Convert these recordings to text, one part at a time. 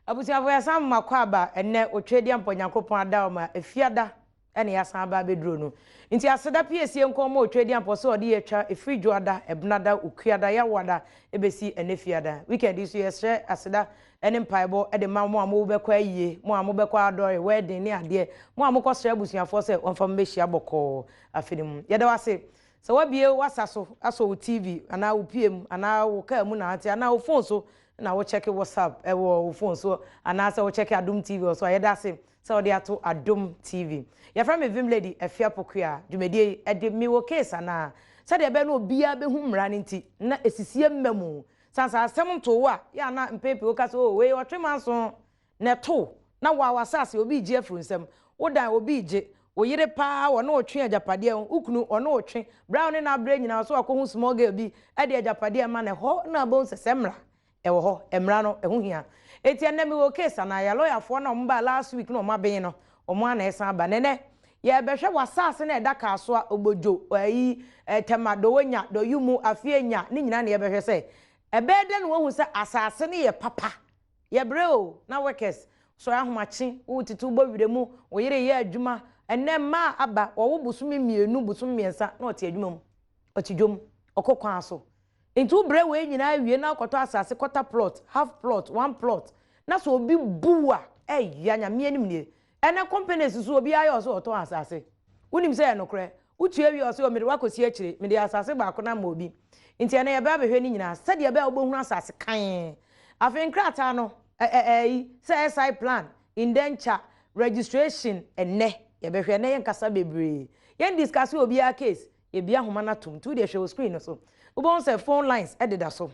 Abusuafo yɛasan mo akwaaba ɛnnɛ Otwedeampɔ Nyankopɔn adaoma Efiada ɛna yɛasan aba abɛduro no. Nti aseda piesie nkɔn ma Otwedeampɔ sɛ ɔde yɛ atwa ɛfiri Dwoada, Ɛbenada, Okuada, Yawoada ɛbɛsi ɛnnɛ Fiada. Weekend yi so yɛsrɛ aseda ɛne mpaebɔ ɛde ma mo a mobɛkɔ ayie, mo a mobɛkɔ adɔre, wedding ne adeɛ, mo a mokɔsrɛ abusuafoɔ sɛ wɔmfa mo bɛhyia bɔkɔɔ afe no mu. Yɛda wo ase sɛ woabue w'asa so asɔ wo TV anaa wo pie mu anaa wo kaa mu na ate anaa wo phone so na wo check WhatsApp ɛwɔ wo phone so anaasɛ wo check Adom TV wɔ so a, yɛda ase sɛ wode ato Adom TV. Yɛfrɛ me Vim Lady Afia Pokuaa. Dwumadie yi, ɛde me wɔ case anaa? Sɛdeɛ ɛbɛyɛ na obiara bɛhu mmara no nti, na ɛsisie mma mu. Sane sɛ asɛm ntoo wo a, yɛ a na mpɛn pii woka sɛ, oh, wei ɔtwe manso na ɛto wo, na wo a w'asase obi regye afiri wo nsam, wo dan obi regye, wo yere paa ɔne wo twe agyapadeɛ ho, wo kunu ɔne wo twe, berɛ a wo ne no abrɛ nyinaa ɔsɛ wakɔhu small girl bi de agyapadeɛ rema no, ɛhɔ na wobɛhu sɛ sɛ mmara ɛwɔ hɔ, mmara no ɛho hia. Enti ɛnnɛ mewɔ case anaa yɛ lɔyafoɔ no a wɔn baa last week na wɔn aben no, wɔn ara na ɛresan aba. Na ɛnnɛ yɛrebɛhwɛ w'asase no a ɛda Kasoa, Obodwo, ayi, Tema, Dowonya, Doyumu, Afienya, ne nyinaa na yɛbɛhwɛ sɛ ɛbɛyɛ dɛn na wɔahu sɛ asase no yɛ papa. Yɛbrɛ o, na workers sɔre ahomakye, wotete wobɔ werɛ mu, wo yere yɛ adwuma. Ɛnnɛ mmaa aba, wɔwo bosome mmienu, bosome mmiɛnsa na ɔte adwuma mu, ɔte dwom, ɔkɔ kwan so. Nti wo brɛ wei nyinaa wie na wokɔtɔ asase quarter plot, half plot, one plot, na sɛ obi bu wo a, ɛya, Nyame anim nie. Ɛnnɛ companies nso obiara yɛ ɔsɛ ɔtɔn asase. Wonim sɛ ɛyɛ nokorɛ? Wotua wie a ɔse o mede wo akɔsi akyire, mede asase baako no ama obi. Nti ɛnnɛ yɛbɛba abɛhwɛ ne nyinaa sɛdeɛ ɛbɛyɛ a wobɛhunu asase kann. Afei nkrataa no, ɛ ɛ ɛyi, sɛ SI plan, indenture, registration, ɛnnɛ yɛbɛhwɛ. Ɛnnɛ yɛnkasa bebree. Yɛn discuss obiara case, yɛbue ahoma no atom. Nti wodeɛ hwɛ wo screen no so, wobɛhu sɛ phone lines deda so.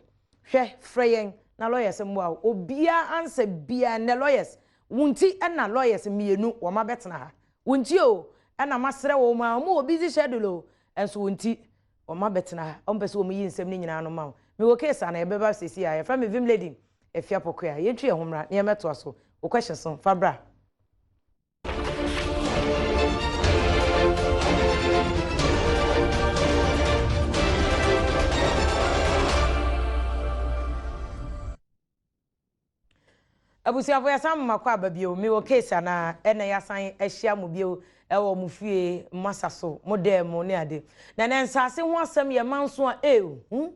Hwɛ, frɛ yɛn na lawyers mmoa wo. Obiara answer biara, ɛnnɛ lawyers, wo nti na lawyers mmienu wɔn abɛtena ha. Wo nti o, ɛna masrɛ wɔn a wɔn wɔ busy schedule o, nso wo nti wɔn abɛtena ha, wɔn pɛ sɛ wɔn yi nsɛm no nyinaa no ma wo. Mewɔ case a na yɛbɛba seesei a, yɛfrɛ me Vim Lady Afia Pokuaa. Yɛntwi yɛn ho mmra na yɛmmɛtoa so. Wo questions no, fa bra. Abusuafo yɛasan mo makɔ aba bio me wɔ case anaa ɛna yɛasan ahyia mo bio ɛwɔ mo fie mo asa so mo dɛɛ mo ne ade na nɛ nsaase ho asɛm yɛ manso a ehu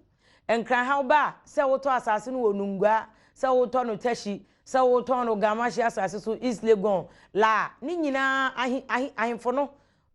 nkran haw ba a sɛ wotɔ asaase no wɔ nungua sɛ wotɔ no tashi sɛ wotɔn no gamahye asase so east legon la ne nyinaa ahe ahe ahemfo no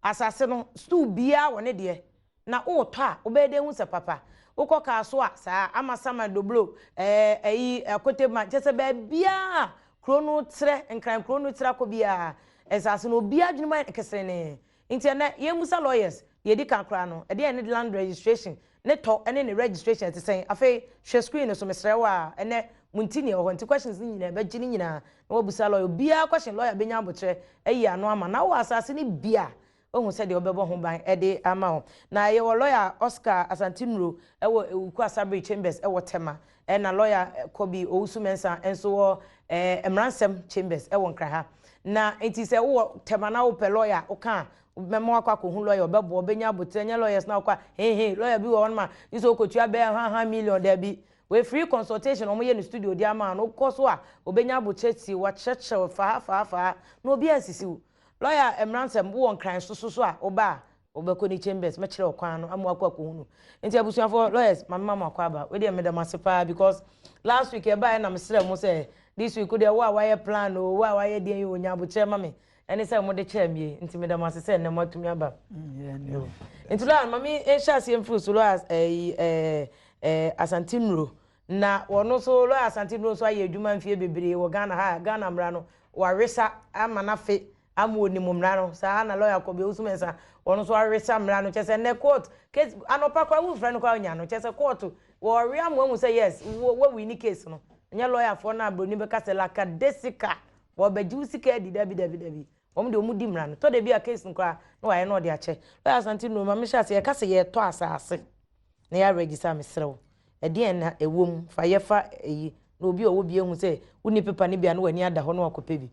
asase no stool biaa wɔ ne deɛ Na woretɔ a, wobɛyɛ dɛn ahu sɛ papa? Wokɔ kaa so a, saa, Amasaman, Doblo, ɛɛ, ɛyi, Akotema, kyerɛ sɛ baabiara a kuro no trɛ, Nkran kuro no trɛ akɔ biara, nsaase no, obiara adwene mu ayɛ no keserenee. Nti ɛnnɛ, yɛmmisa lawyers, deɛ ɛdi kan koraa no, ɛdeɛn ne land registration, ne tɔ ne ne registration ɛte sɛn? Afei, hwɛ screen no so, mesrɛ wo ara, ɛnnɛ, mo nti nea ɛwɔ hɔ, nti questions no nyinaa, yɛbɛgye ne nyinaa na woabisa lawyer. Obiara question, lawyer bɛnya aboterɛ ayi ano ama. Na wowɔ asaase no bi a, Woahu sɛdeɛ wɔbɛbɔ ho ban de ama wo. Na yɛwɔ lɔya Oscar Asante Nuro wɔ Ewuku Asabere Chambers wɔ Tema, ɛna lɔya Kobi Owusu Mensah nso wɔ Mmaransɛm Chambers wɔ Nkran ha. Na nti sɛ wowɔ Tema na wopɛ lɔya a, woka a, mɛma woakɔ akɔhu lɔya, ɔbɛboa, ɔbɛnya aboterɛ, ɛnyɛ lawyers na wokɔ a, hehe, lɔya bi wɔ hɔnom a, gye sɛ wokɔtua bɛyɛ ha ha million, daabi. Wei free consultation a wɔyɛ no studio de ama wo no, wokɔ so a, ɔbɛnya aboterɛ tie wo, wakyerɛkyerɛ wo fa ha, fa ha, fa ha, na obiara ansisi wo. Lawyer mmransɛm wowɔ nkran soso so a woba a wobɛkɔ ne chambers mɛkyerɛ wo kwan no ama wakɔ akɔhu no nti abusuafoɔ lawyers ma mema mo akɔ aba wei deɛ meda mo ase paa because last week ɛbaeɛ na mesrɛ mo sɛ this week deɛ wo a wayɛ plan o wo a wayɛ deɛ yi o nya abokyerɛ ma me ɛne sɛ mode kyɛɛ me nti meda mo ase sɛ nnɛ moatumi aba mm, nti lawyer ma me nhyɛ aseɛ mfiri so lawyer ɛyi ɛɛ ɛɛ Asante Nnuro Na ɔno nso Lawyer Asante Nnuro nso ayɛ adwuma mfeɛ bebree wɔ Ghana ha a Ghana mmara no wawesa ama no afe ama ɔnim mmara no. Saa ara na Lawyer Kobi Owusu Mensah ɔno nso awesa mmara no kyerɛ sɛ nnɛ court case anɔpa koraa womfrɛ no koraa ɔnya no kyerɛ sɛ court wɔwe ama wahu sɛ yes wawini case no. Ɛnyɛ lawyer foɔ no a broni bɛka sɛ lakadesika wɔbɛgye wo sika adi dabi dabi dabi. Wɔn deɛ wɔn di mmara no. Tɔ da bi a case no koraa na wayɛ na ɔde akyɛ. Lawyer Asante Nnuro ma mehyɛ aseɛ yɛka sɛ yɛretɔ asaase na yɛ register a mesrɛ wo ɛdeɛn na ɛwɔ mu fa yɛ fa ɛyi na obi a ɔwɔ bi ahu sɛ wonni pepa no bi a na w'ani ada hɔ na wakɔpɛ bi.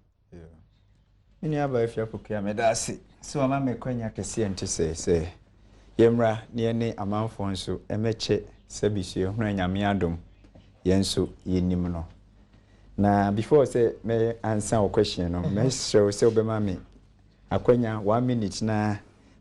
Me nua baa Afia Pokuya meda ase sɛ wama me kwanya kɛseɛ nte sɛɛ sɛ yɛmmra na yɛne amanfoɔ nso mmɛkyɛ sɛbi suahunu a Nyame adom yɛn nso yɛnim no. Na before sɛ mɛ answer wo question no, mɛsrɛ wo sɛ wobɛma me akwanya one minute na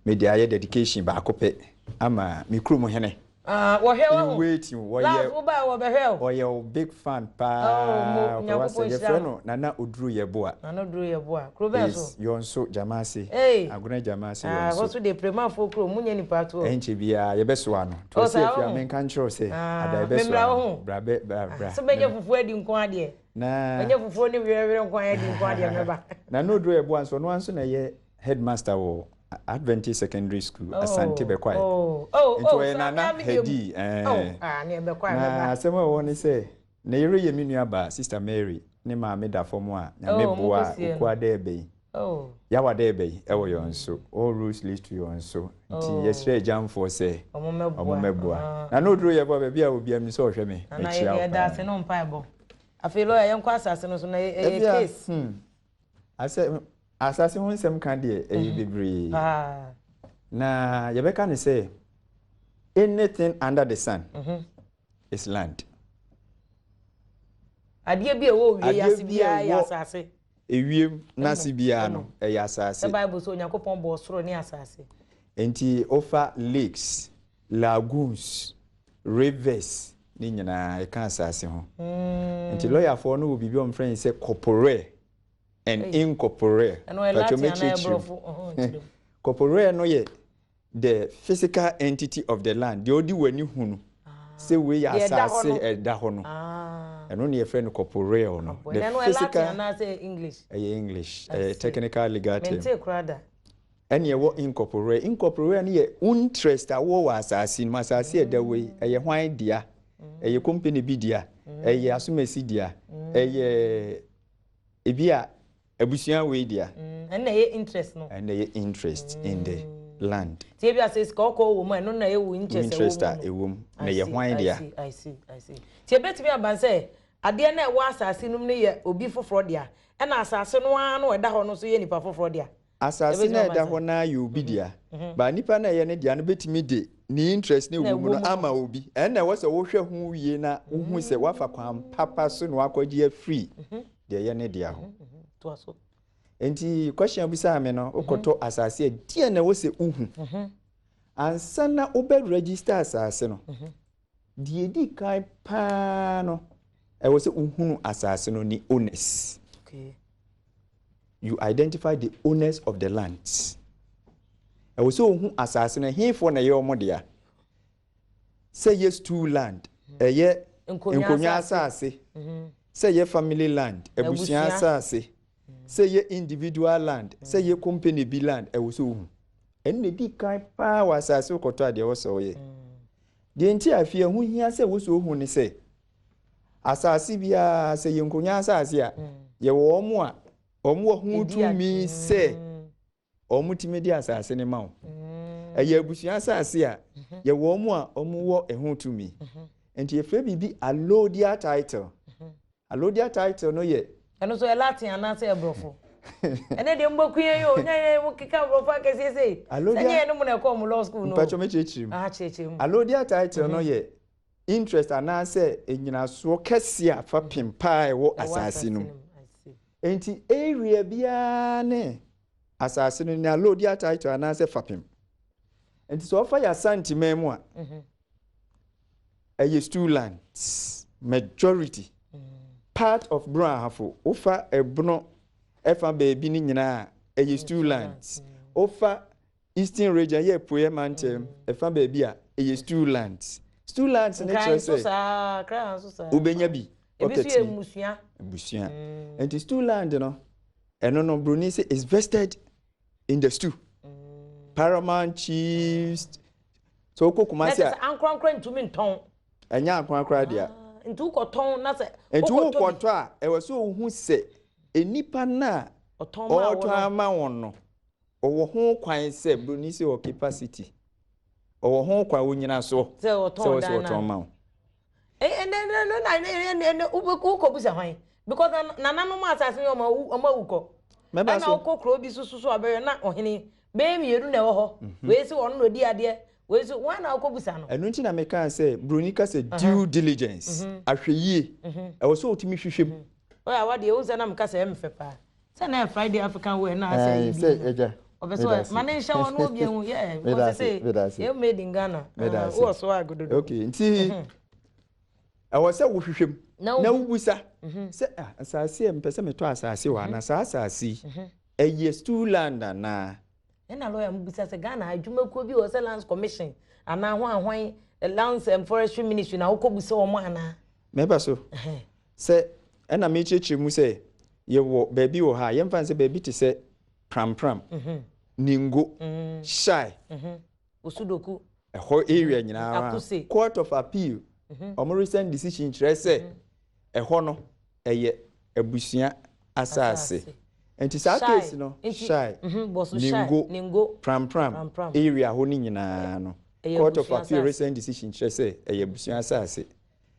mede ayɛ dedication baako pɛ ama me kurom hene. Ah, wɔhwɛ wɔ ho. In waiting, wɔyɛ Last wobae wɔbɛhwɛ o. Ɔyɛ wo big fan paa. Oh, mo, Ɔpɛ Nyankopɔn w'asɛm. nhyira Yɛfrɛ no. no Nana Oduru Yeboah. Nana Oduru Yeboah. Kuro bɛn so? Yes, Yɔnso Gyamase. Hey. Agona Gyamase Ah, Yɔnso. hɔ so deɛ Premafoɔ kuro, monyɛ nipa atoɔ. Ɛnkyɛ biara yɛbɛsoa no. Oh, To ɔsi saa afia wo? menka nkyerɛ wo sɛ Ah, ada yɛbɛsoa memmra wo no. ho. Bra bɛ bra bra. Sɛ bɛnyɛ fufuo adi nko adeɛ. Na Bɛnyɛ fufuo ne werɛwerɛ nko adi nko adeɛ mɛba. Nana Oduru Yeboah nso, ɔno ara nso na ɛyɛ headmaster wɔ Adventist Secondary School, Oh, Asante Bɛkwae. oh, Nti oh, ɔyɛ saa Nana mmea me deɛ mu. Hadi. Oh, ah, ne ɛbɛkwae Na mɛba. asɛm a ɛwɔ hɔ ne sɛ, ne yere yɛ me nua baa, Sister Mary, ne maame da fam a Nyame Oh, boa a mokɔsie no. Okua dɛ ɛbɛ yi. Oh. Yawa dɛ ɛbɛ yi ɛwɔ yɔn so. All roads leads to yɔn so. Nti Oh. yɛsrɛ agyamfoɔ sɛ Ɔmo mmɛboa. ɔmo mmɛboa. Ah. Nana Oduro Yeboah, baabi a obiara nim sɛ ɔhwɛ me, Nana, mekyia wo yɛda paa. ase ne mpaebɔ. Afei lawyer, yɛnkɔ asase no so na ɛyɛ Ebia, case. Asase ho nsɛm ka deɛ ɛyɛ bebree. Paa. Na yɛbɛka ne sɛ anything under the sun is land. Adeɛ bi a ɛwɔ wie Adeɛ ase bi a biara yɛ ɛwɔ asase. Ewiem n'ase biara no Ɛno. ɛyɛ asase. Sɛ Bible sɛ Onyankopɔn bɔɔ soro ne asase. Nti wofa lakes, lagoons, rivers ne nyinaa ɛka asase ho. Nti lɔyafoɔ no wɔ biribi a wɔfrɛ no sɛ corporeal and Ei. incorporeal. Ɛno ɛyɛ Patro Latin anaa mɛkyerɛkyerɛ mu. ɛborɔfo? Ɔhɔ, nkyerɛ mu. Corporeal no yɛ the physical entity of the land. Deɛ ɔde w'ani hu no sɛ wei yɛ Deɛ ɛda hɔ asase no. ɛda hɔ no. Ah. Ɛno ne yɛfrɛ no corporeal no. Ɛno The ɛyɛ Latin physical anaasɛ English? Ɛyɛ English. I Ɛyɛ see. technical legal term. Mente koraa da. Ɛne ɛwɔ incorporeal. Incorporeal no yɛ interest a wowɔ wɔ asase no mu. Asase a ɛda hɔ yi, ɛyɛ hwan dea? Ɛyɛ company bi dea? Ɛyɛ asomasi dea? Ɛyɛ ebi a abusua wei dea? Ɛno na ɛyɛ interest no. Ɛno na ɛyɛ interest in the land. Nti ebi a sɛ sika ɔkɔ wɔ mu a, ɛno na ɛyɛ wo interest a ɛwɔ Interest a mu no. ɛwɔ mu. Na I ɛyɛ see, hwan I dea? see, I see, I see. Nti ebetumi aba sɛ adeɛ na ɛwɔ asase no mu no yɛ obi foforɔ dea, ɛna asase no ara no ɛda hɔ no nso yɛ nipa foforɔ dea. Asase Ebetumi na aba ɛda saa. hɔ naa yɛ obi dea. Ba nipa na ɛyɛ ne dea no betumi de ne interest ne Na ɛwɔ mu ɛwɔ no mu no. ama obi. Ɛnna ɛwɔ sɛ wohwɛ ho yie na wohu sɛ wafa kwan papa so na wakɔgye afiri deɛ ɛyɛ ne dea ho. Toa so. Nti question bisaa me no, wokɔtɔ asase a deɛ na ɛwɔ sɛ wohu ansa na wobɛ register asase no, deɛ ɛdi kan paa no, ɛwɔ sɛ wohunu asase no ne owners. You identify the owners of the lands. Ɛwɔ sɛ wohu asase no hefoɔ na ɛyɛ wɔn dea. Sɛ ɛyɛ stool land, ɛyɛ Nkonnwa nkonnwa asase. asase, sɛ ɛyɛ family land, abusua Abusua. asase, sɛ ɛyɛ individual land, sɛ ɛyɛ company bi land, ɛwɔ sɛ wohu. Ɛno na ɛdi kan paa wɔ asase wokɔtɔ adeɛ ɛwɔ sɛ woyɛ. Deɛ nti afei ɛho hia sɛ ɛwɔ sɛ wohu ne sɛ, asase biara sɛ yɛ nkonnwa asase a, yɛwɔ wɔn a wɔn wɔ ho Ɛdi a- tumi sɛ wɔn tumi de asase no ma wo. Ɛyɛ abusua asase a, yɛwɔ wɔn a wɔn wɔ ɛho tumi. Nti yɛfrɛ biribi allodial title. Allodial title no yɛ Ɛno nso yɛ Latin anaasɛ ɛborɔfo? Ɛnɛ deɛ mbɔku yɛn yi o, nyɛ yɛn mo keka borɔfo akɛseɛ sei. Allodial Sɛ nyɛ yɛn no mu na ɛkɔɔ mo law school no. Mpatwɔ mɛkyerɛkyerɛ mu. Aha, kyerɛkyerɛ mu. Allodial title no yɛ interest anaasɛ enyinasoɔ kɛseɛ a fapem paa ɛwɔ Ɛwɔ asase no mu. mu. I see. Nti area biara ne asase no ne allodial title anaasɛ fapem. Nti sɛ ɔfa yɛ Asanteman mu a, ɛyɛ stool lands majority. Part of Brong Ahafo, wofa ɛbono ɛfa baabi no nyinaa ɛyɛ stool lands. Wofa Eastern Region yɛ Apueɛ mantam ɛfa baabi a ɛyɛ stool lands. Stool lands ne Nkran kyerɛ nso sɛ saa, Nkran nso saa. wobɛnya bi Ebi nso pocket yɛ bi. mmusua. Abusua. Nti stool land no, ɛno no broni sɛ is vested in the stool. Paramount chiefs. So wokɔ Na Kumasi kyerɛ a sɛ ankorankora ntumi ntɔn. Ɛnyɛ ankorankora dea. Ah, nti wokɔtɔn na sɛ Nti wokɔtɔ bi- wokɔtɔ a, ɛwɔ sɛ wohu sɛ enipa no a ɔtɔn maa ɔretɔn wo no. ama wɔn no, ɔwɔ ho kwan sɛ broni sɛ wɔ capacity. Ɔwɔ ho kwan onyina so Sɛ ɔtɔn sɛ wɔ sɛ dan ɔtɔn na. ma wo. Ɛnɛ na ɛnɛ ɛnɛ wokɔbusa hwan? Because nananom asase no ɔmo awu kɔ. Mɛba Ɛna so. wokɔ kuro bi so abɛyɛ na ɔhene bɛyɛ mmienu na ɛwɔ hɔ. Wei sɛ ɔno na odi adeɛ. Wei sɛ wɔn na wokɔbusa no. Ɛno nti na mekaa sɛ broni ka sɛ due diligence, ahwɛyie, ɛwɔ sɛ wotumi hwehwɛ mu. Lawyer wadeɛ wohu sɛ na meka sɛ ɛyɛ me fɛ paa. Sɛ na ɛyɛ Friday African wear na asɛ yi bi. Sɛ agya. Ɔpɛ sɛ ma ne nhyɛ hɔ na obi ehu yɛ because sɛ yɛ made in Ghana. Wowɔ swag dodo. Okay, nti ɛwɔ sɛ wohwehwɛ mu na wobusa sɛ ah asase a mepɛ sɛ metɔ asase wɔ ha na saa asase yi ɛyɛ stool land anaa. Ɛna lawyer mo bisa sɛ Ghana ha adwumakuo bi wɔ sɛ lands commission anaa hwan hwan lands and forestry ministry na wokɔ bisa wɔn anaa. Mɛba so. Sɛ ɛna mekyerɛkyerɛ mu sɛ yɛwɔ baabi wɔ ha a yɛmfa no sɛ baabi te sɛ Prampram, Ningo, Shai, Osudoku, ɛhɔ area nyinaa Akuse. Court of Appeal wɔn recent decision kyerɛ sɛ ɛhɔ no ɛyɛ abusua asase. Nti saa case no Shai, Ningo, Prampram area hɔ no nyinaa no Court of Appeal recent decision kyerɛ sɛ ɛyɛ abusua asase.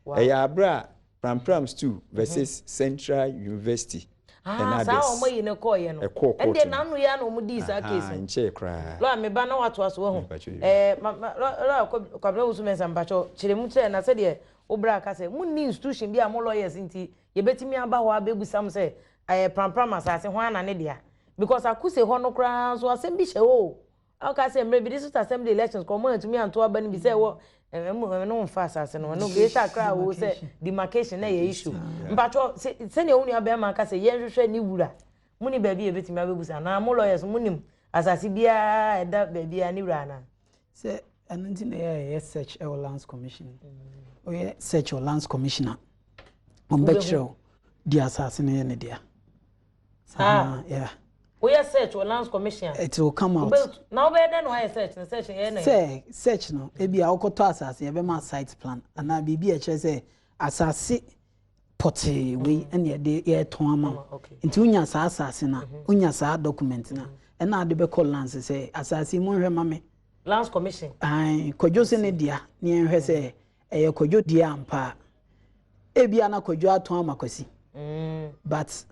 Ɛyɛ abere a Prampram Stool versus Central University and Ah, saa others. wɔn ayi no kɔɔyɛ no. Ɛkɔɔ court Ɛndeɛ no. n'ano yi ara na wɔn dii saa case Ahaa, no. nkyɛɛ koraa. Lawyer me ba na watoa so wahu. Mepakyɛ yi. Ɛɛ ma ma lawyer Kwabena Owusu Mensah mepakyɛ kyerɛ mu kyerɛ na sɛdeɛ wo bra ka sɛ mo nni institution bi a mo lawyers nti yɛbɛtumi aba hɔ abɛbusa mo sɛ ɛɛ Prampram asase hwan na ne dea because Akuse hɔ no koraa nso asɛm bi hyɛ hɔ o. Ɔka sɛ mmerɛ bi district assembly elections kɔ ɔmo antumi anto aba no bi sɛ ɛwɔ ɛmu ɛno nfa asase no ɛno Greater Accra wo sɛ demarcation na ɛyɛ issue mpatwɔ sɛnea wo nua bɛrima aka sɛ yɛnhwehwɛ ne wura mo ni baabi a yɛbɛtumi abɛbusa anaa mo lawyers mo nim asase biara ɛda baabi a ne wura anaa. Sɛ ɛno nti na yɛ yɛ search ɛwɔ lands commission oyɛ search wɔ lands commissioner wɔn bɛkyerɛw di asase no yɛ ne dea. Ah. Yeah. Woyɛ search wɔ lands commission. It will come out. Na wobɛyɛ dɛ na wayɛ search no search yɛ na. Sɛ search no ebi a wokɔtɔ asase yɛbɛma site plan anaa biribi a ɛkyerɛ sɛ asase pɔtee wei ɛna yɛde yɛtɔn ama wo. Nti wonya saa asase na wonya saa document na ɛna ade bɛkɔ lands sɛ asase mu nhwɛ ma me. Lands commission. Ayi Kwadwo sɛ ne dea ne yɛnhwɛ sɛ ɛyɛ Kwadwo dea ampa a ebi a na Kwadwo atɔn ama Kwasi. But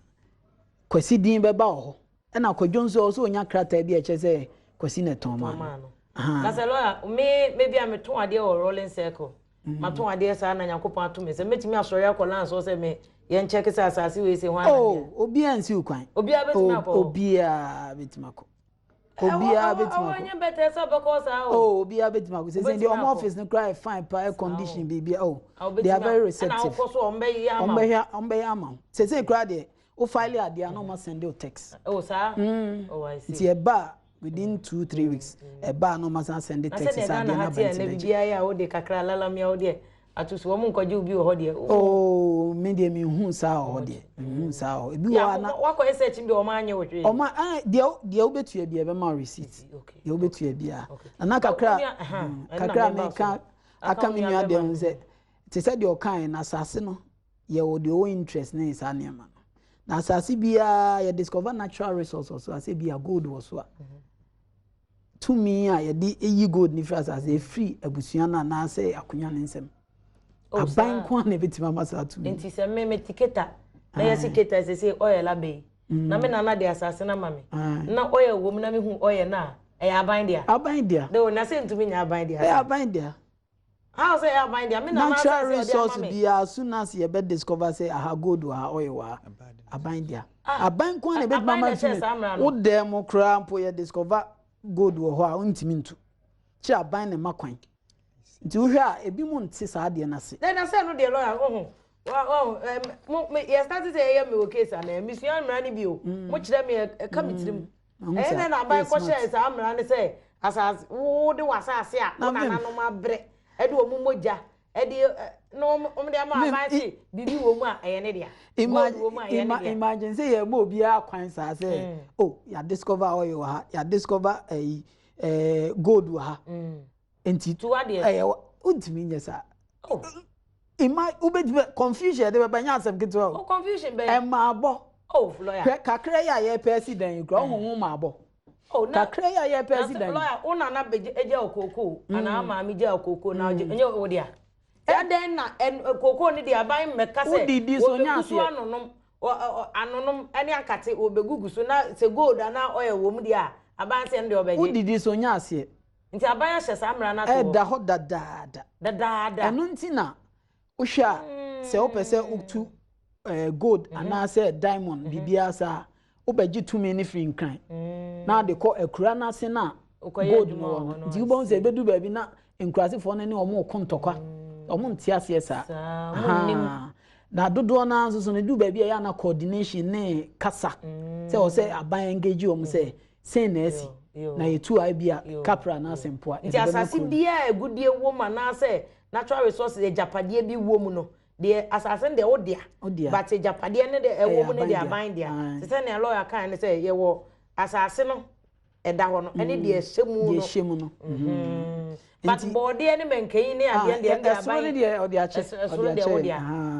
Kwasi din bɛba wɔ hɔ ɛna Kwadwo nso ɔsɛ onya krataa bi a ɛkyerɛ sɛ Kwasi na ɛtɔn maa no. Na sɛ lawyer me maybe a metɔn adeɛ wɔ rolling circle matɔn adeɛ saa na Nyankopɔn ato me sɛ mɛtumi asɔre akɔ lands hɔ sɛ me yɛn kyɛke sɛ asase wei sɛ hwan na Oh, obiara nsi wo kwan. Obiara bɛtumi akɔ. Obiara bɛtumi akɔ. Obiara bɛtumi akɔ. Ɛwɔ nyɛ bɛtɛ sɛ ɔbɛkɔ saa o. Oh, obiara bɛtumi akɔ. Sɛ sɛ deɛ ɔmo office no koraa yɛ fine pa air condition biribi oh. They are very receptive. Ɛna akɔ so ɔmo bɛyɛ ama wo. Ɔmo bɛyɛ ama wo. Sɛ sɛ koraa deɛ wo file adeɛ a na ɔmo send you text. Oh saa. Oh I see. Nti ɛba within 2-3 weeks ɛba na ɔmo asan send text sɛ adeɛ na ba nti bɛgye. Biribiara yɛ a wode kakra lalamia wo deɛ ato so wɔn nkɔgye obi wɔ hɔ deɛ. Oh me deɛ me hu saa wɔ hɔ deɛ me hu saa wɔ hɔ ebi wɔ hɔ ana. Wakɔ ɛsɛ akyi bi wɔn anyɛ wɔ hwee. Ɔmo a deɛ deɛ wobɛtua bi ɛbɛma receipt deɛ wobɛtua bi a nana kakra kakra mi ka aka mi nua deɛ ho sɛ te sɛ deɛ ɔkan na asase no yɛ wɔ deɛ ɔwɔ interest ne saa nneɛma no na asase biara yɛ discover natural resource wɔ so ase bi a gold wɔ so a tumi a yɛde eyi gold ne firi asase efiri abusua no anaasɛ akonnwa ne nsam aban nko a na ebetumi ama saa tumi. Nti sɛ me me ti keta na yɛsi keta sɛ sɛ oil aba yi na me nana de asase na ma me na oil wɔ mu na me hu oil na ɛyɛ aban dea. Aban dea. De o na sɛ ntumi nya aban dea. Ɛyɛ aban dea. How sɛ ɛyɛ aban dea me nana asase natural resource biara soon as yɛbɛ discover sɛ aha gold wɔ ha oil wɔ ha aban dea. Aban nko a na ebetumi ama tumi wo dɛm mo koraa mpo yɛ discover gold wɔ hɔ a ntumi ntu kyerɛ aban na ɛma kwan nti wohwɛ a ebi mu nte saa adeɛ no ase. Na sɛ no deɛ lawyer ohu mo yɛ start sɛ ɛyɛ mi wɔ case ana mesua mmara no bi o mo kyerɛ me ɛka me tirim ɛyɛ dɛ na aban kɔhyɛ saa mmara no sɛ asase wo de w'asase a wo nananom abrɛ ɛde wɔn mogya ɛde na wɔn de ama aban se biribi wɔ mu a ɛyɛ ne dea gold wɔ mu a ɛyɛ ne dea. Imagine sɛ yɛ ma obiara kwan saa sɛ oh yɛ discover oil wɔ ha yɛ discover ɛyi gold wɔ ha nti ɛyɛ wontumi nyɛ saa. Ima wobɛtumi confusion yɛde bɛba nyɛ asɛm ketewa o. Confusion bɛn. Ɛma abɔ. Oh lawyer. Hwɛ kakra yi a yɛpɛ asi dan yi kura ɔho ho ma abɔ. Oh na kakra yi a yɛpɛ asi dan yi. Lawyer wo nana bɛgye egya okooko anaa maame gya okooko na ɔgye nyɛ wo dea. Ɛdɛn na kooko ne deɛ aban mmɛka sɛ wɔbɛgu so anonom anonom ɛne akate wɔbɛgugu so na sɛ gold anaa oil wɔ mu deɛ a aban sɛ ɛno deɛ ɔbɛgye. Wodidi so nyɛ aseɛ. Nti aban ahyɛ saa mmara no ato hɔ. Ɛda hɔ dadaada. Dadaada. Ɛno nti na wohwɛ a sɛ wopɛ sɛ wotu Gold anaasɛ diamond biribiara saa, wobɛgye tumi no firi Nkran na ade kɔ akura no ase no a gold no wɔ no. Nti wobɛhu sɛ ɛbɛdu baabi na nkurasefoɔ no ne wɔn reko ntɔkwa, wɔn nte aseɛ saa. Na dodoɔ no ara nso so no, ɛdu baabi a ɛyɛ ana coordination ne kasa sɛ wɔ sɛ aban engage wɔn sɛ sɛn na asi na yɛtu a bi a kapra anaasɛ mpoa. Nti asase biara a agudeɛ wɔ mu anaasɛ natural resources agyapadeɛ bi wɔ mu no, deɛ asase no deɛ wo dea, but agyapadeɛ no deɛ ɛwɔ mu no deɛ aban dea. Te sɛ nea lawyer kan ne sɛ yɛwɔ asase no ɛda hɔ no ɛne deɛ ɛhyɛ mu no. Deɛ ɛhyɛ mu no. But bɔɔdeɛ ne mɛnkanyi ne adeɛ deɛ ɛde aban. Ɛsoro ne deɛ ɔde akyɛ. Ɛsoro deɛ wo dea.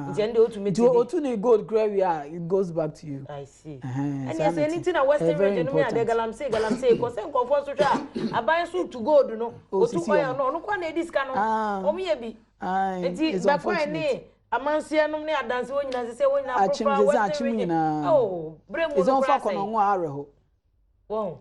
Nti ɛno deɛ wotumi ti bi. Nti otu ne gold kura wie a, it goes back to you. I see. Ɛne ɛsɛ ɛne ti na Western region no mi adeɛ galamsey galamsey kɔ sɛ nkurɔfoɔ nso hwɛ a, aban nso tu gold no, otu oil no, ɔno kɔ na edi sika no, wɔn yɛ bi. Nti bɛkɔɛ ne amanseɛ nom ne adanse wɔn nyinaa sɛ wɔn nyinaa aporofra Western region. Oh, bere mu no kora sɛ. Wɔn.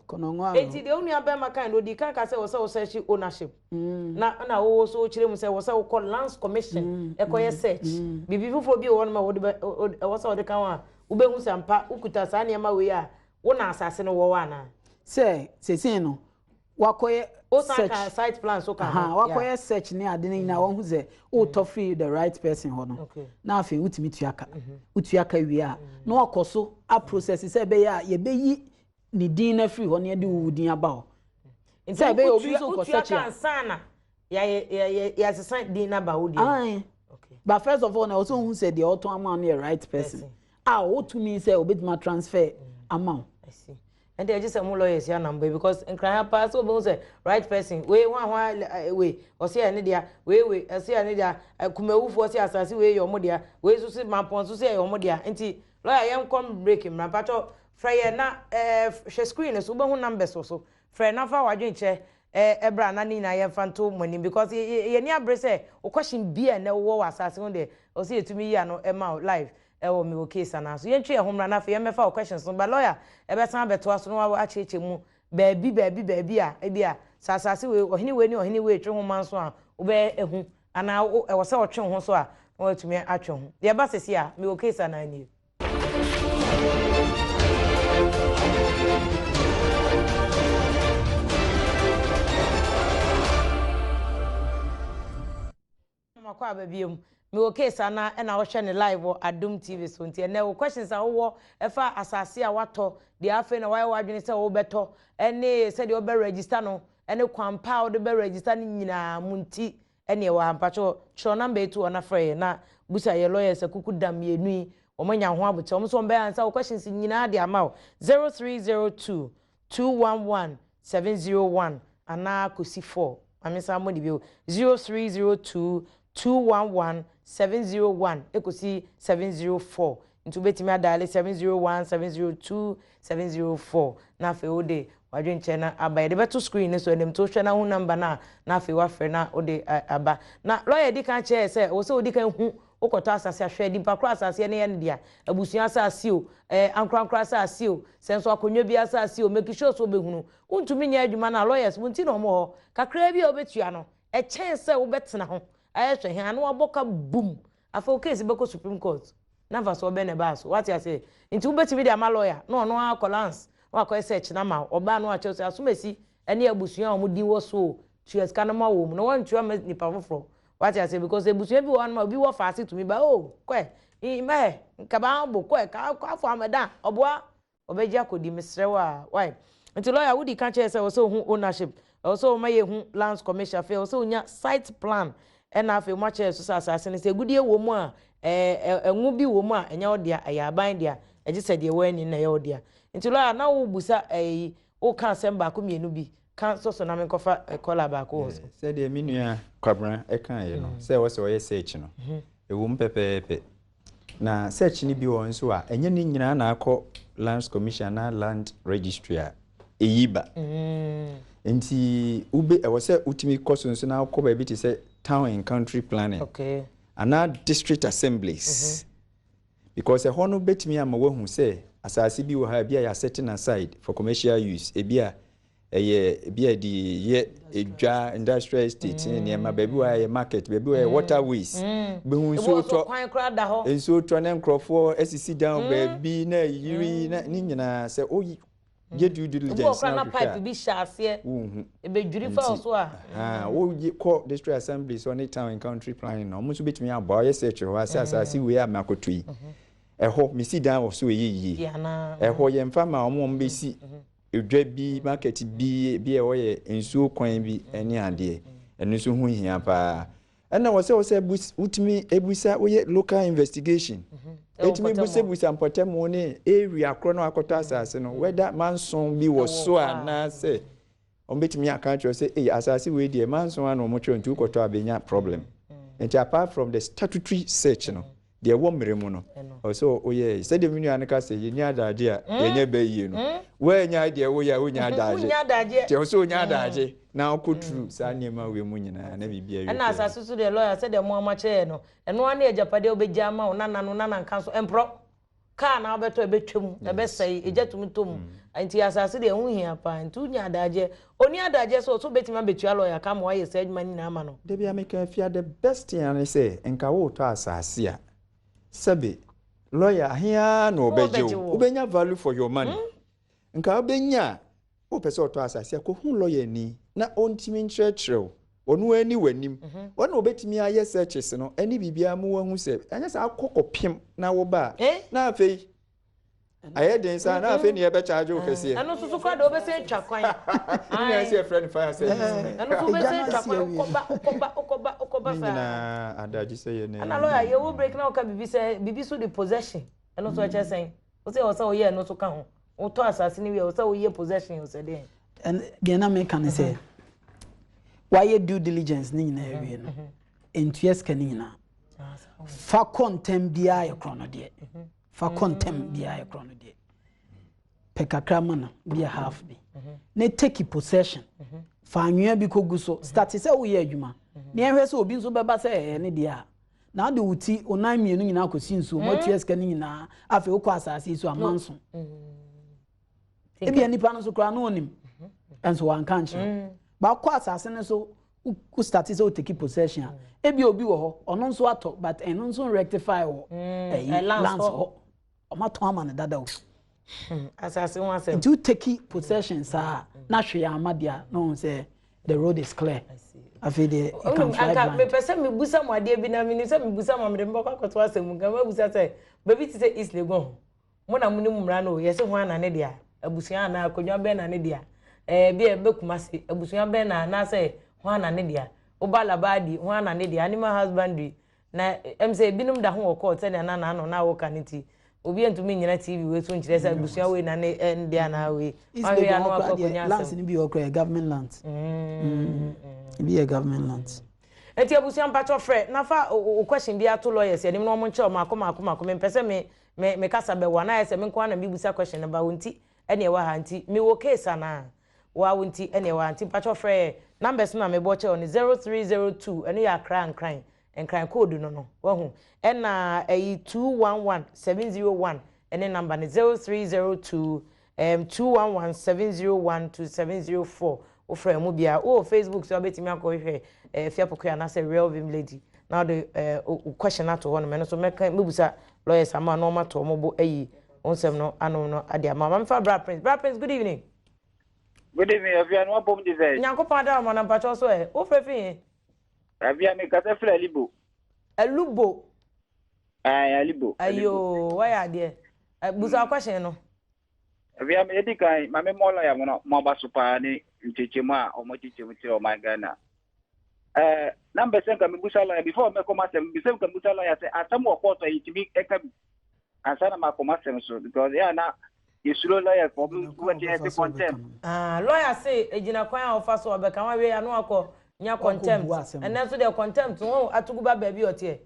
Enti deɛ wo nua bɛrima kan no, odi kan ka sɛ wɔ sɛ wo search ownership. Na na wowɔ so kyerɛ mu sɛ wɔ sɛ wokɔ Lands Commission ɛkɔyɛ search. Biribi foforɔ bi wɔ hɔ nom a wɔde bɛ ɛwɔ sɛ wɔde ka ho a, wobɛhu sɛ ampa wokuta saa nneɛma wei a, wo na asase no wɔ hɔ anaa? Sɛ seesei no wakɔyɛ search. Ka site plan so ka ho. Wakɔyɛ search ne ade no nyinaa, wahu sɛ wotɔ firi the right person hɔ no. Na afei wotumi tua ka. Wotua ka wie a, na wakɔ so aprocess sɛ ɛbɛyɛ a yɛbɛyi ne din no afiri hɔ na yɛde wo din aba hɔ. Sɛ ɛbɛyɛ obi nso kɔ search a. Wotua ka ansa na yɛasesa din no aba wo deɛ. But first of all, na ɔsɛ ohun sɛ deɛ ɔtɔn ama no yɛ right person a ɔtumi sɛ obetuma transfer ama wo. Ɛnti ɛgye sɛ mo lawyers yɛ anambɔ because nkran ha paa sɛ obehu sɛ right person wei ho ahoa, wei ɔsɛ yɛ ne dea, wei wei ɔsɛ yɛ ne dea, kumawufoɔ sɛ asase wei yɛ ɔmo dea, wei nso sɛ mampɔn nso sɛ yɛ ɔmo dea. Nti lawyer, yɛn kɔ break mmra. Mpatwɔ frɛ yɛ na hwɛ screen so, wobɛhu numbers wɔ so. Frɛ na fa w'adwenkyerɛ ɛbrɛ a na ne nyinaa yɛmfa nto mo anim because yɛni abere sɛ wo question bi a ɛnɛ wowɔ wɔ asase ho deɛ, ɔsɛ yɛtumi yi ano ɛma wo live ɛwɔ Mewɔ Case anaa so. Yɛntwe yɛn ho mmra na afei yɛmmɛfa wo questions no ba. Lawyer ɛbɛsan abɛtoa so na wakyerɛkyerɛ mu baabi baabi baabi a ebi a sɛ asase wei, ɔhene wei ne ɔhene wei twe ho ma nso a, wobɛyɛ ehu anaa ɛwɔ sɛ ɔtwe ho so a na watumi atwe ho. Yɛba sɛsi a Mewɔ Case anaa nie. Makɔ aba biom. Mewɔ Case ana ɛna wohwɛ ne live wɔ Adom TV so. Nti ɛnɛ wo questions a wowɔ ɛfa asase a watɔ, deɛ afei na wayɛ w'adwene sɛ wobɛtɔ, ɛne sɛdeɛ wobɛ register no, ɛne kwan pa a wode bɛ register no nyinaa mu nti ɛne ɛwɔ ha. Mpakyɛw kyerɛw number yi to hɔ na frɛ yɛn na busa yɛ lawyers akuku dam mmienu yi, wɔn anya ho abokyɛ. Wɔn nso wɔn bɛyɛ answer wo questions nyinaa de ama wo. 0302 211 701 anaa kɔsi 4. Maame nsa mmɔ ne bio. 0302 211 701 ekosi 704. Nti wobɛtumi adial 701, 702, 704 na afei wode wadwenkyerɛ no aba. Yɛde bɛto screen no so anim nti wohwɛ na ho number no a, na afei wafrɛ na wode aba. Na lawyer di kan kyerɛ sɛ ɛwɔ sɛ wodi kan hu wokɔtɔ asase ahwɛ nipa koro asase no yɛ no dea, abusua asase o, ankorankoro asase o, sɛ nso akonnwa bi asase o, make sure sɛ wobɛhunu. Wontumi nyɛ adwuma no a, lawyers mo nti na wɔn wɔ hɔ. Kakraa bi a wobɛtua no, ɛkyɛn sɛ wobɛtena ho ayɛ hwɛ hɛn na wabɔ ka bum. Afei wo case bɛkɔ Supreme Court na mfasoɔ bɛn na ɛbaa so? Wate aseɛ? Nti wobɛtumi de ama lawyer na ɔno ara akɔ lands na wakɔyɛ search no ama wo. Ɔbaa no wakyerɛ sɛ asomasi ne abusua a wɔn din wɔ so o, tua sika no ma wɔn mu na wɔntua ma nipa foforɔ. Wate aseɛ? Because abusua bi wɔ hɔnom a obi wɔ faase tumi ba o kɔɛ mɛhɛ nkabaa bo kɔɛ ka afɔ amɛda ɔboa ɔbɛgye akɔdi, mesrɛ wo a. Why? Nti lawyer wodi ka kyerɛ sɛ ɛwɔ sɛ ohu ownership, ɛwɔ sɛ ɔma yɛhu Lands Commission, afei ɛwɔ sɛ onya site plan, ɛna afei mo akyerɛ so sɛ asase no sɛ agudie wɔ mu a, ɛɛ ɛngo bi wɔ mu a, ɛnyɛ wo dea, ɛyɛ aban dea, ɛgye sɛ deɛ wɔani na ɛyɛ wo dea. Nti lawyer na wobusa ɛyi, woka asɛm baako mmienu bi ka nso so na menkɔfa kɔla baako wɔ so. Sɛdeɛ me nua Kwabena ɛkaeɛ no, sɛ ɛwɔ sɛ ɔyɛ search no, ɛwɔ mu pɛpɛɛpɛ. Na search no bi wɔ hɔ nso a, ɛnyɛ ne nyinaa na akɔ Lands Commission anaa Land Registry a ɛyi ba. Nti wobe ɛwɔ sɛ wotumi kɔ so nso na wokɔ baabi te sɛ Town and Country Planning anaa District Assemblies. Because ɛhɔ no bɛtumi ama woahu sɛ asase bi wɔ ha, ebi a yɛasetting aside for commercial use, ebi a Ɛyɛ ebi a yɛde yɛ edwa, industrial estate ne nneɛma, baabi wɔ a ɛyɛ market, baabi wɔ a ɛyɛ waterways. Wobɛhu nsuo tɔ, nsuo tɔ ne nkurɔfoɔ asisi dan wɔ baabi na ayiri na ne nyinaa sɛ woyɛ due diligence na wohwehwɛ a, wonhu. Nti, woyi kɔ district assembly so ne town and country planning no, wɔn nso bɛtumi aboa woyɛ search hɔ a sɛ asase wei a makɔtɔ yi, ɛhɔ mesi dan wɔ so ɛyɛ yie. Ɛhɔ yɛmfa ma wɔn a wɔbɛsi Edwa bi, market bi, ebi a ɛhɔ yɛ nsuo kwan bi ne adeɛ. Ɛno nso ho hia paa. Ɛna wɔ sɛ wɔ sɛ wotumi ebusa woyɛ local investigation. Etumi busabusa mpɔtamu ne area korɔ na wakɔtɔ asase no whether manson bi wɔ so anaasɛ wɔn bɛtumi aka akyerɛ sɛ ei asase wei deɛ manson ano wɔn kyerɛ nti wokɔtɔ a bɛnya problem. Nti apart from the statutory search no, Deɛ ɛwɔ mmerɛ mu no, ɛwɔ sɛ woyɛ sɛdeɛ me nua no ka sɛ yɛnni adagye a yɛnyɛ bɛ yie no. Woannya deɛ woyɛ a wonnya adagye. Nti ɛwɔ sɛ wonya adagye na wokɔ through saa nneɛma wei mu nyinaa na biribi awie Ɛna asase so deɛ lawyer sɛdeɛ mo ara moakyerɛ yɛn no, ɛno ara ne agyapadeɛ a wobɛgya ama wo nana no, nana nka so, ɛmporɔ. Car na wobɛtɔ ɛbɛtwam, ɛbɛsɛe, egya tumi tɔ mu. Nti asase deɛ ɛho hia paa. Nti wonya adagyeɛ. Ɔnni adagyeɛ sɛ ɔsɛ ɔbɛtumi abɛtua lawyer ka ama wayɛ saa adwuma no nyinaa ama no. Da biara meka afia the best thing ara ne sɛ nka woretɔ asase a sɛbe lawyer ahe ara na ɔbɛgye wo, wobɛnya value for your money. Nka wobɛnya a Wopɛ sɛ ɔtɔ asase a, kɔhu lɔyani na ɔntumi nkyerɛkyerɛ wo. Ɔno ara ni w'anim. Ɔno na ɔbɛtumi ayɛ searches no ne biribiara ma woahu sɛ, ɛnyɛ saa akɔ kɔpem na woba a, na afei ayɛ den saa na afei ne yɛbɛkyagye wo kɛseɛ. Ɛno nso so koraa deɛ wobɛsɛ atwa kwan. Ne nyinaa sɛ yɛfrɛ no fire service. Ɛno nso wobɛsɛ atwa kwan, wokɔba, wokɔba, wokɔba, wokɔba saa. Ne nyinaa adagye sɛ yɛ na Ɛna lɔya yɛwɔ break na woka biribi sɛ biribi so de possession. Ɛno nso ɛkyerɛ sɛn? Wo sɛ ɛwɔ sɛ woyɛ ɛno nso ka ho. Wotɔ asase no wie a, ɛwɔ sɛ woyɛ possession o sɛ deɛn? Ɛn deɛ na meka ne sɛ wayɛ due diligence ne nyinaa awie no, ntua sika no nyinaa. Fa kɔ ntɛm biara yɛ korɔ no deɛ. Fa kɔ ntɛm biara yɛ korɔ no deɛ. Pɛ kakra ma no, bi yɛ half bi. Ne take possession. Fa anwea bi kɔgu so. Start sɛ woyɛ adwuma. Ne yɛnhwɛ sɛ obi nso bɛba sɛ ɛyɛ ne deɛ a. Na wode wo ti, wo nan mmienu nyinaa kɔsi nsuo mu, atua sika no nyinaa, afei wokɔ asase yi so a manso. Ebia nipa no nso koraa no ɔnim, nso wanka nkyerɛ wo. Ba wokɔ asase no so, wo start sɛ woteki possession a, ebia obi wɔ hɔ, ɔno nso atɔ, but ɛno nso rectify wɔ ɛyi lands hɔ. Wɔatɔn ama no dada o. Asase ho asɛm. Nti wo take possession saa na hwee amma deɛ a na wɔn sɛ the road is clear. Afei deɛ you can fly blind. Mepɛ sɛ mebusa mo adeɛ bi na menim sɛ mebusa mo a mede mobɛkɔ akɔto asɛm mu. Nka mɛbusa sɛ baabi te sɛ East Legon hɔ mo na monim mmara no o yɛse hwan na ne dea? Abusua anaa akonnwa bɛn na ne dea? Ɛɛ bi a ɛbɛ Kumasi abusua bɛn na anaasɛ hwan na ne dea? Woba Labadi hwan na ne dea? Animal husbandry Na ɛm sɛ ebinom da ho wɔ court sɛnea na n'ano na woka no nti, obi ntumi nnyina TV wei so nkyerɛ sɛ abusua wei na ne ɛnde anaa wei. East Wahwɛ Legon ano hɔ akɔ koraa deɛ akɔnya lands asɛm. no bi wɔ hɔ koraa yɛ government lands. Mm, ebi yɛ government lands. Nti abusua mpakyɛw frɛ na fa wo question biara to lawyers anim na wɔn nkyerɛ wo maako maako maako. Mempɛ sɛ me me me kasa bɛwo anaa ayɛ sɛ me nko ara na mebisa question no ba wo nti ɛne ɛwɔ ha nti mewɔ case anaa? Woa wo nti ɛne ɛwɔ ha nti mpakyɛw frɛ yɛ numbers no na mebɔ kyerɛ wo no 0302 ɛno yɛ Accra Nkran Nkran code no no wahu ɛna ɛyi 211 701 ɛne number no 0302 um, 211 701 to 704 wofrɛ ɛmu biara wowɔ Facebook so wabɛtumi akɔhwehwɛ eh, Afia Pokuya anaasɛ Real Vim Lady na wode eh, wo question ato hɔ nom ɛno so mɛka mɛbusa lawyers ama na wɔn ato wɔn bo ayi wo nsɛm no ano no ade ama ma mefa Bra Prince. Bra Prince, good evening. Good evening, Afia no wabom de sɛ. Nyankopɔn adara ma na mpakyɛw so ɛ wofrɛ fi he? Afia mekasa firi Alibo. Alubo. Ayi Alibo. Ayo, wayɛ adeɛ. Busa question no. Afia me edi kan ma me mmɔ lɔya mo no mo aba so paa ne nkyekyɛmu a wɔn akyekyɛmu kyerɛ ɔman Ghana. Ɛɛ na mbɛ sɛ nka mebusa lɔya before mɛkɔ m'asɛm mbɛ sɛ nka mebusa lɔya sɛ asɛm wɔ kɔɔto a yɛtumi ɛka bi ansa na makɔ m'asɛm so because ɛyɛ na yɛsuro lɔya fɔ ɔmo wɔte ɛte contempt. Ah, lawyer se egyina kwan a ɔfa so ɔbɛka ho awie ano akɔ nya contempt. Ɛnɛ nso deɛ contempt ho atugu ba baabi ɔteɛ.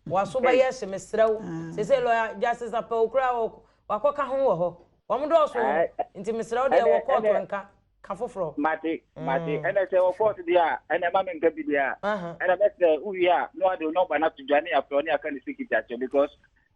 Waso bɛyɛ hye mesrɛ wo. Sese lawyer Justice Apɛwo koraa wakɔka ho wɔ hɔ. Wɔn dɔɔso nti mesrɛ wo deɛ wɔ court nka ka foforɔ. Mate, mate. Ɛnɛ sɛ wɔ court deɛ a, ɛnɛ ma menka bi deɛ a. Ɛnɛ mɛsrɛ wowie a na wade wo nɔmba no ato dwa ne yɛafrɛ wo ne yɛaka ne secret akyerɛ because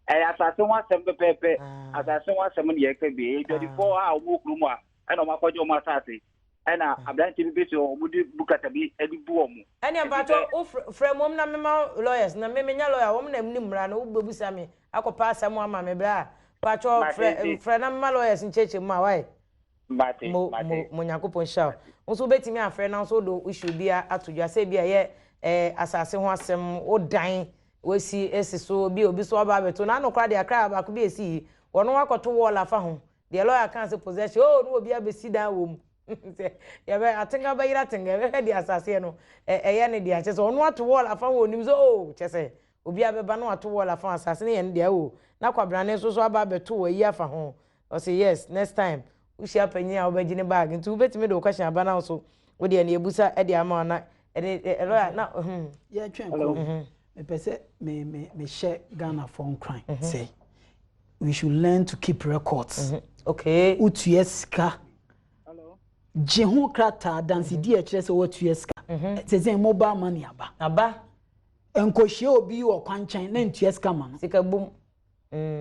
ɛyɛ asase ho asɛm pɛpɛɛpɛ. Asase ho asɛm ne yɛka bi. Ɛyɛ dwadifoɔ a wɔwɔ kurom a ɛna wɔn akɔgye wɔn asase. Ɛna aberanteɛ bi bɛsi hɔ, wɔde bukata bi de bu wɔn. Ɛneɛ mpakyɛw wo frɛ mmom na mema wo lawyers na me menyɛ lawyer wɔn na nim mmara no wo bɛbusa me akɔ pɛ asɛm ama me bra mpakyɛw frɛ frɛ na mema lawyers nkyerɛkyerɛ mu ma wai mo mo mo Nyankopɔn nhyira wo wo nso wobɛtumi afrɛ na nso wode wo issue bia ato dwa sɛ ebia ɛyɛ eh, asase ho asɛm wo dan wasi esi so bi obi so aba abɛto na ano koraa deɛ akra baako bi esi yi wɔn akɔto wall afa ho Deɛ lawyer kaa sɛ possession oh ne obi abɛsi dan wɔ mu sɛ yɛbɛ atenga bɛyere atenga yɛbɛhwɛ deɛ asaseɛ no ɛyɛ ne deɛ kyɛ sɛ ɔno ato wall afa ho onim sɛ oh kyɛ sɛ obi abɛba no ato wall afa asase no yɛ ne deɛ oh na kwabrane nso so aba abɛto wɔ ayi afa ho ɔsɛ yes next time wohyia panyin a wobɛgye ne bag nti wobɛtumi de wo question aba na so wo deɛ ne yɛbusa de ama na ɛne lawyer na yɛtwɛn kɔ Mepɛ sɛ me me mehyɛ Ghanafoɔ nkuran mhm. sɛ we should learn to keep records. Mhm. Okay. Wotua sika. Gye ho krataa dansedi a ɛkyerɛ sɛ woatua sika. Mhm. Sɛ sɛ mobile money aba. Aba. Nkɔhyia obi wɔ kwankyɛn na ntua sika ma no. Sika bum.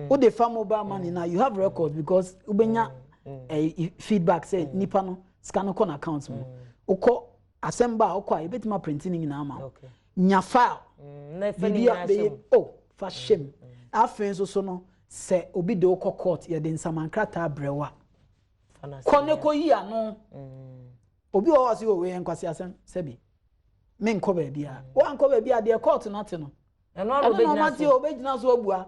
Wode fa mobile money na you have records because wobɛnya eh, feedback sɛ nipa no sika no kɔ n'account mu. Wokɔ asɛm ba a wokɔ a yɛbɛtumi aprinte ne nyinaa ma wo. Nya file. Biribi a bɛyɛ o fa hyɛ mu. Afei nso so no sɛ obi de wo kɔ court yɛde nsamankrataa brɛ wo a kɔ ne kɔ yi ano. Obi wɔ hɔ a ɔse o wei yɛ nkwaseasɛm sɛbi menkɔ baabi a woankɔ baabi a deɛ court no ate no Ɛno ara ɛno na ɔma obɛgyina te so. obɛgyina so abua.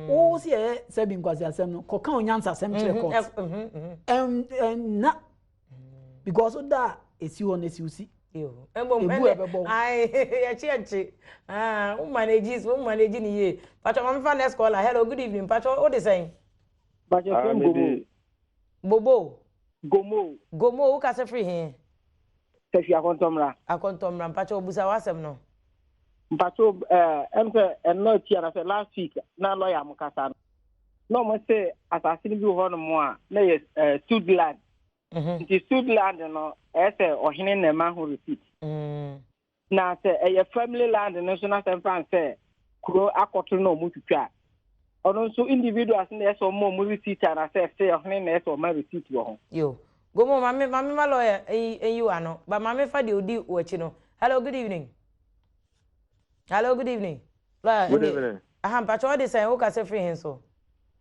Wo sɛ yɛyɛ sɛbi nkwaseasɛm no kɔka onyansasɛm kyerɛ court. Ɛnna because da a esi hɔ no esi wo si. Mmom Ebu a ɛbɛbɔ wo. Ayi yɛkye yɛkye. Ah, wo manage wo manage ne yie. Patro ma mefa next caller. Hello, good evening. Patro wo de sɛn? Patro Ah, fɛn me Gomo. de Bobo. Gomo. Gomo wo kasa firi he? Tafi Akɔntɔmmra. Akɔntɔmmra mpacho obusa w'asɛm no. Mpacho eh ɛm sɛ ɛnɔ akyi anasɛ last week na lawyer mo kasa no. Na ɔmo se asase no bi wɔ hɔ nom a na yɛ eh, suit land. Nti suit land no ɛyɛ sɛ ɔhene na ɛma ho receipt. Na sɛ ɛyɛ family land no nso na sɛ mfa sɛ kuro akɔto na ɔmo twitwa a, ɔno nso individuals na ɛyɛ sɛ ɔmo ɔmo receipt anasɛ sɛ ɔhene na ɛyɛ sɛ ɔma receipt wɔ ho. Yo. Gomo mame mame ma lawyer eyi eyi w'ano. Ba mame fa deɛ odi w'akyi no. Hello, good evening. Hello, good evening. Lawyer, Good ɛnde evening. aha mpakyɛ ɔde sɛn wo kasa firi hen so?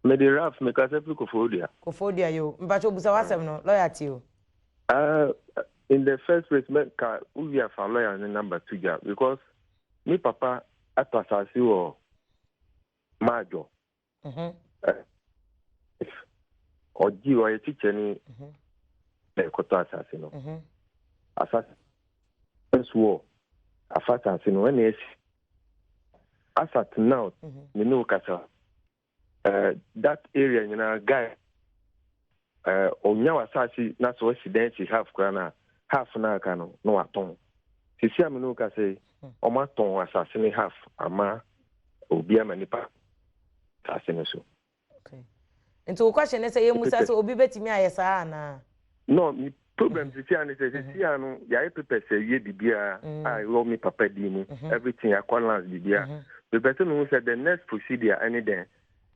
Mede Ralph mekasa firi Koforidua. Koforidua yo. Mpakyɛ obusa w'asɛm no, lawyer tie o. In the first place, me ka wowie afa lawyer ne number to dwa because me papa atɔ asase wɔ Maadwo. Ɔgye ɔyɛ kyekyɛni na ɛkɔtɔ asase no. Asase nso wɔ afa asase no ɛna esi. Asat now me ne wo kasa. That area nyinaa guy ɔnya w'asase na sɛ ɔsi dan si half koraa na half na aka no na watɔn. Sisi a me ne wo kasa yi, ɔmo atɔn asase ne half ama obi ama nipa asase no so. Okay. Nti wo question ne sɛ yɛmmusa sɛ obi bɛtumi ayɛ saa anaa? No, me problem sisi a ne sɛ sisi a no yɛayɛ papers awie biribiara a ɛwɔ me papa din mu, everything akɔ lands biribiara. Mepɛ sɛ mehu sɛ the next procedure ɛne dɛn.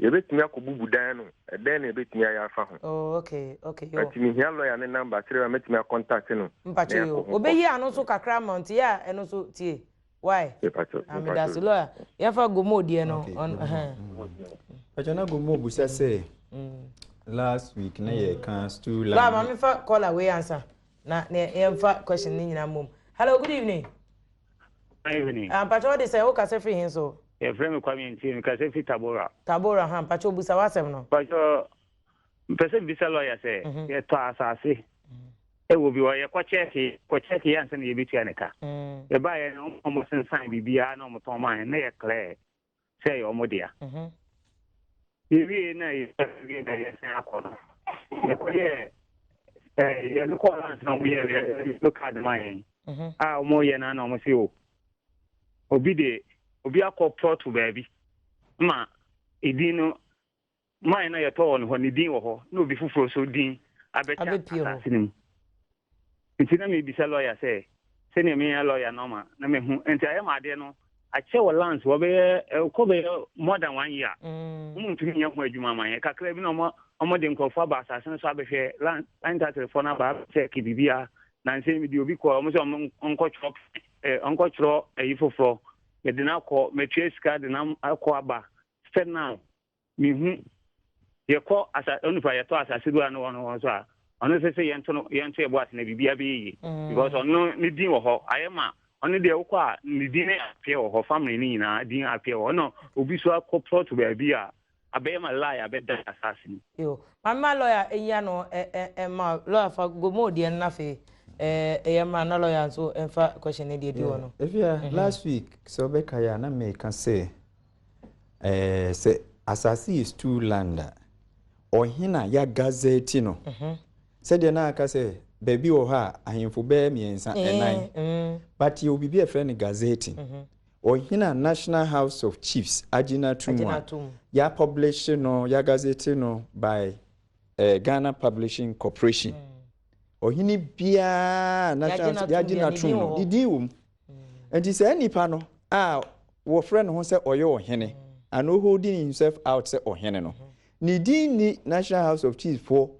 Yɛbɛtumi akɔbubu dan no, ɛdɛn na yɛbɛtumi ayɛ afa ho? Oh, okay, okay, yo. Nti mehia lawyer ne number sɛdeɛ ɛbɛyɛ a mɛtumi akɔntate no na Mpakyɛ yo. yɛakɔ ho Obɛyi court. ano nso kakra ama wo nti yɛ a ɛno nso tie. Why? Mepakyɛ, Ah, meda ase mepakyɛ. lawyer. Yɛmfa Gomo deɛ no. Okay, ɔno, Gomo. ɛhɛn. Pakyɛ na Gomo busa sɛ last week na yɛka stool Lawyer, line. ma memfa caller wei ansa na na yɛmfa question no nyinaa mmom. Hello, good evening. Good evening. Ah, mpakyɛ wode sɛ wokasa firi he so? Yɛfrɛ me Kwame Ntie, mekasa firi Tabora. Tabora ha, mpakyɛ obusa w'asɛm no. Mpakyɛ, mpɛ sɛ mbisa lɔya sɛ, yɛtɔ asase ɛwɔ bi hɔ, yɛkɔ kyɛɛke, kɔ kyɛɛke yɛ ansa na yɛbɛtua ne ka. Yɛbaeɛ no, ɔmo sensan biribiara na ɔmo tɔn maa yɛn, na yɛ clear sɛ ɛyɛ ɔmo dea. Yɛwie na yɛwie na yɛsan akɔ no, yɛkɔyɛɛ ɛɛ yɛde kɔɔ lands na ɔmo yɛ yellow card maa yɛn. A ɔmo yɛ no na ɔmo se o, obi de obi akɔ plot baabi ma edin no man na yɛtɔ wɔ no hɔ ne din wɔ hɔ na obi foforɔ so din abɛkyɛ Abɛpie hɔ. asase no mu. Nti na mebisa lɔya sɛ sɛnea meyɛ lɔya nɔma na mehu nti ayɛ ma adeɛ no akyɛ wɔ lands wɔbɛyɛ ɛkɔ bɛyɛ more than one year. Wɔn ntumi nyɛ ho adwuma ma yɛn kakra bi na ɔmo de nkurɔfoɔ aba asase no so abɛhwɛ land land title foɔ no aba abɛkyɛke biribiara. Nansa yi mede obi kɔɔ, wɔn sɛ wɔn nkɔtwerɛ eh, ɔnkɔtwerɛ ayi foforɔ. Mede no akɔ, matua sika de no akɔ aba. Still now, mehu. Yɛkɔ asa, onipa yɛtɔ asase wura no wɔ no hɔ nso a, ɔno nso sɛ yɛnto no, yɛnto yɛbo ase na biribiara bɛyɛ yie. Because ɔno ne din wɔ hɔ. Ayɛ ma ɔno deɛ wokɔ a ne din ne apeɛ wɔ hɔ, family no nyinaa din apeɛ wɔ hɔ. Ɛna obi so akɔ plot baabi a abɛyɛ ma lie abɛda asase no. Yo, maame ma lawyer nyi ano mma wo. Lawyer fa Gomo deɛ no na afei yɛ mmra na lawyer nso mfa question no deɛ di hɔ no. Efia, last week sɛ wobɛkae a na meka sɛ sɛ asase yɛ stool land a, ɔhene a yɛagazɛti no, sɛdeɛ na aka sɛ baabi wɔ hɔ a ahemfo bɛyɛ mmiɛnsa, ɛnan, but yɛwɔ biribi a yɛfrɛ no gazetting. Ɔhene a National House of Chiefs agye no ato mu a yɛapɔblehye no, yɛagazete no by Ghana Publishing Corporation. Ɔhene biara a National House yɛagye no atom no, ne din wɔ mu. Nti saa nipa no a wɔfrɛ ne ho sɛ ɔyɛ ɔhene anaa ɔholding himself out sɛ ɔhene no, ne din nni National House of Chiefs foɔ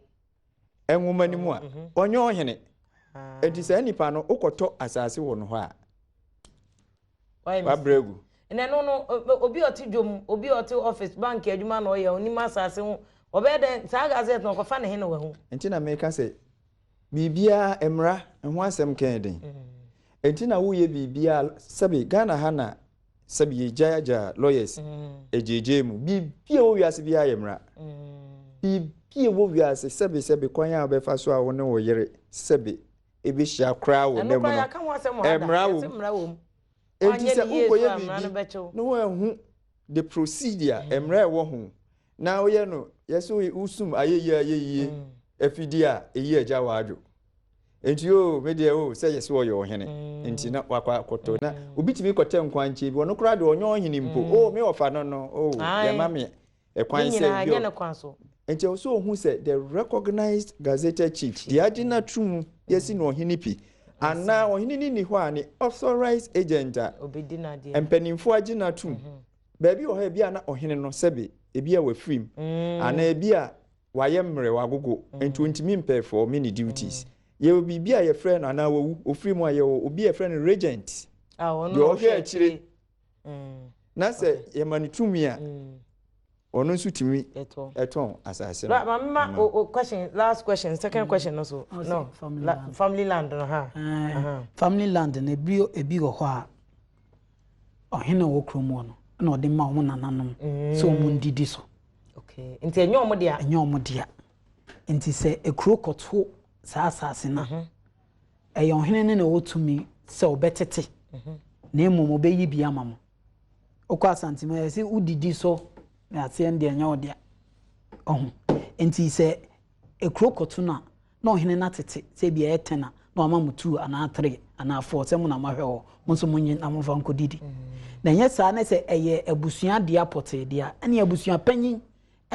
nwoma no mu a, ɔnyɛ ɔhene. Nti saa nipa no, wokɔtɔ asase wɔ no hɔ a, wabrɛ agu. Na ɛno no, obi a ɔte dwom, obi a ɔte office, bank adwuma na ɔyɛ, ɔnim asase ho, ɔbɛyɛ dɛn, saa gazette no ɔkɔfa ne he na wahu? Nti na meka sɛ, biribiara, mmara, ho asɛm ka yɛ den. Nti na woyɛ biribiara, sɛbe Ghana ha na sɛbe yɛgyaagyaa lawyers agyeegyee mu. Biribi a ɛwɔ wiase biara yɛ mmara. Biribi a ɛwɔ wiase, sɛbe sɛbe kwan a wobɛfa so a wo ne wo yere sɛbe ɛbɛhyia koraa wɔ nna mu no, mmara wɔ mu. Enti sɛ wokɔyɛ biribi na woanhu the procedure, mmara a ɛwɔ ho, na woyɛ no, yɛsɛ wosum ayɛyie ayɛyie afidie a, ɛyi agya w'adwo. Enti o, me deɛ o, sɛ yɛsɛ ɔyɛ ɔhene, nti na wakɔ akɔtɔ. Na obi tumi kɔtɛ nkwankyɛn bi, ɔno koraa deɛ ɔnyɛ ɔhene mpo. O, me ɔfa no no, o, yɛma me ɛkwan sɛ obi ɔ. Nti ɛwɔ sɛ ohu sɛ the recognized gazetted chief, deɛ agye no ato mu de asi no ɔhene pi, anaa ɔhene no nni hɔ a, ne authorized agent a mpanimfoɔ agye no atom. Baabi wɔ hɔ a ebi a na ɔhene no sɛbe ebi a wafiri mu, anaa ebi a wayɛ mmerɛ, wagogo, nti ɔntumi mpɛɛfɔɔme ne duties. Yɛwɔ biribi a yɛfrɛ no, anaa wawu, ɔfiri mu a, yɛwɔ obi a yɛfrɛ no regent, deɛ ɔhwɛ akyire. Na sɛ yɛma no tumi a, ɔno nso tumi tɔn asase no. Maame ma o question last question second question no so no family land no ha. Family land no ebi ebi wɔ hɔ a ɔhene a ɔwɔ kurom hɔ no na ɔde ma wɔn nananom sɛ wɔn ndidi so. Okay nti ɛnyɛ wɔn dea. Ɛnyɛ wɔn dea nti sɛ ekuro kɔto saa asase no a. Ɛyɛ ɔhene no na ɔwɔ tumi sɛ ɔbɛtete, na mmom ɔbɛyi bi ama mo. Wokɔ Asante mu a, yɛse wodidi so na aseɛ no deɛ ɛnyɛ wo dea. Ɔho. Nti sɛ ekuro kɔto no a, na ɔhene no atete, sɛ ebia ɛyɛ ten a, na wama mo two anaa three anaa four sɛ mo na moahwɛ hɔ, mo nso monye na momfa nkɔdidi. Na ɛnyɛ saa na sɛ ɛyɛ abusua dea pɔtee deɛ a, ɛneɛ abusua panyin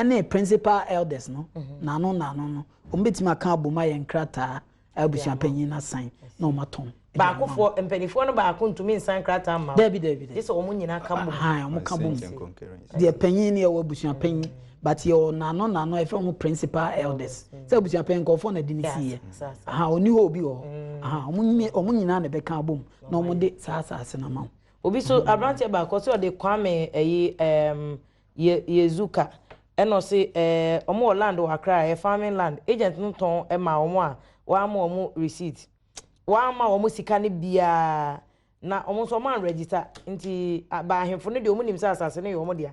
ne principal elders no, naano naano no, wɔbɛtumi aka abom ayɛ nkrataa a abusua panyin no asan na wɔn atɔn. Baakofoɔ, mpanimfoɔ no baako ntumi nsan krataa mma wo. Dabi dabi dabi. Gye sɛ wɔn nyinaa ka bom. Ahan, wɔn ka bom. Deɛ panyin no yɛwɔ abusua panyin, but yɛwɔ naano naano a yɛfrɛ wɔn principal elders. Sɛ abusua panyin nkurɔfoɔ na ɛde ne si yɛ. Ahan, ɔni hɔ obi wɔ hɔ. Ahan, wɔn nyinaa na ɛbɛka abom na wɔn de saa asaase no ama wo. Obi so aberanteɛ baako ɔsɛ ɔde Kwame ɛyi ɛɛm Ye Yezuka ɛna ɔse ɛɛ ɔmo wɔ land wɔ Accra ɛyɛ farming land agent no tɔn ɛmaa ɔmo a wamma ɔmo receipt wamma ɔmo sika no biaa na ɔmo nso ɔmo an register nti ba ahemfo no deɛ ɔmo nim sɛ asase no yɛ ɔmo dea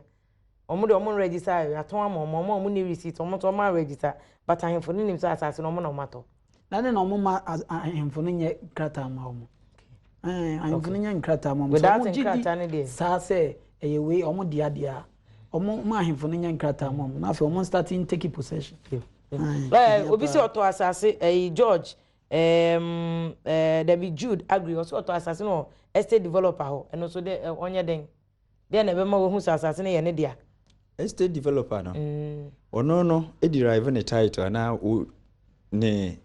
ɔmo deɛ ɔmo nregister yɛatɔn ama ɔmo ɔmo a ɔmo ni receipt ɔmo nso ɔmo an register but ahemfo no nim sɛ asase no ɔmo na ɔmo atɔ. Na ne na ɔmo ma ahemfo no nyɛ nkrataa ma ɔmo. Ahemfo no nyɛ nkrataa ma ɔmo. Without nkrataa no deɛ. Saa sɛ ɛyɛ wei ɔmo dea deɛ a, ɔmo ma ahemfo no nyɛ nkrataa ma ɔmo. Na afei ɔmo start take possession. Obi sɛ ɔtɔ asase ɛyi George ɛɛm ɛɛ dabi Jude Agri ɔsɛ ɔtɔ asase no wɔ estate developer hɔ ɛno nso de ɔnyɛ dɛn. Dɛn na ɛbɛma wahu sɛ asase no yɛ ne dea? Estate developer no, ɔno no derive ne title anaa o ne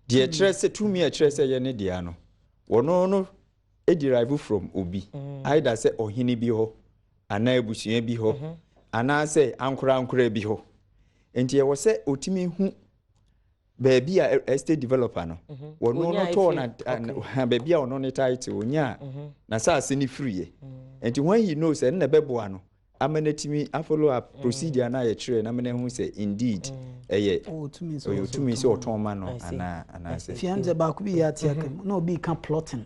deɛ ɛkyerɛ sɛ tumi a ɛkyerɛ sɛ ɛyɛ ne dea no, ɔno no derive from obi, either sɛ ɔhene bi hɔ anaa abusua bi hɔ anaasɛ ankorankora bi hɔ. Nti ɛwɔ sɛ ɔtumi hu. Baabi a estate developer no, wɔno no tɔɔ na baabi a ɔno ne title onyaa n'asase no firiiɛ. Nti when he knows ɛno na ɛbɛboa no ama no atumi a follow up procedure no a yɛkyerɛɛ no ama no ahu sɛ indeed ɛyɛ ɔyɛ otumi sɛ ɔtɔn ma no anaa anaasɛ. Fia sɛ baako bi yɛ ate aka mu na obi ka plotting.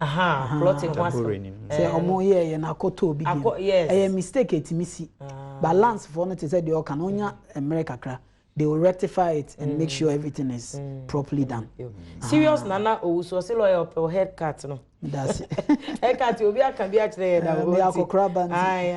Aha, plotting ho asɛm. Sɛ ɔmo yɛ yɛ na akɔtɔ obi deɛ. Ɛyɛ mistake etumi si. But lands foɔ no te sɛ deɛ ɔka no onya mmerɛ kakra. They will rectify it and mm. make sure everything is mm. properly done. Mm. Serious nana owusu ɔsi lawyer ɔpɛ head cut no. That's it. Head cut obi aka bi akyerɛ yɛ da o. Mi akɔkora ba nti. Ayi